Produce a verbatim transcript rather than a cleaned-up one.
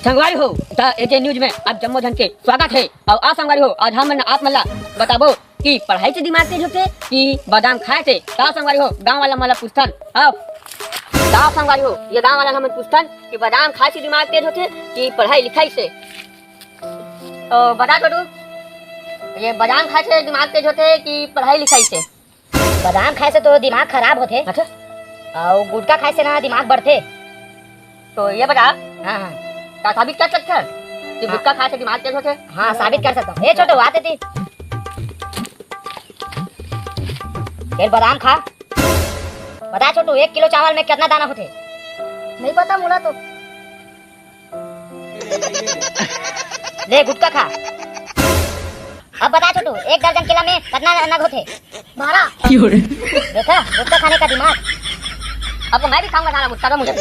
संगवारी हो, त एजे न्यूज में आप जम्मो झन के स्वागत हे। अउ आ संगवारी हो, आज हमन आप मन ला बताबो कि पढ़ाई से दिमाग तेज होथे कि बादाम खाए से। त संगवारी हो, गांव वाला मन ला पूछथन। अब त संगवारी हो, ये गांव वाला हमन पूछथन कि बादाम खाए से दिमाग तेज होथे कि पढ़ाई लिखाई से। तो बता छोटू, ये बादाम खाए से दिमाग तेज होथे कि पढ़ाई लिखाई से? बादाम खाए से तो दिमाग खराब होथे। अच्छा। अउ गुटखा खाए से ना दिमाग बढ़थे। तो ये बता, हाँ, हाँ। का साबित कर सकथस कि हाँ। गुटखा खाए से दिमाग तेज होथे? हाँ, साबित कर सकता हूँ। ए छोटू, आते थी। फिर बादाम खा। बता छोटू, एक किलो चावल में कितना दाना होथे? नहीं पता मोला तो। ले गुटखा खा। अब बता छोटू, एक दर्जन केला में कितना नग होथे? बारह। देखा, गुटखा खाने का दिमाग। अब तो मैं भी खाऊंगा साला गुटखा, तो मुझे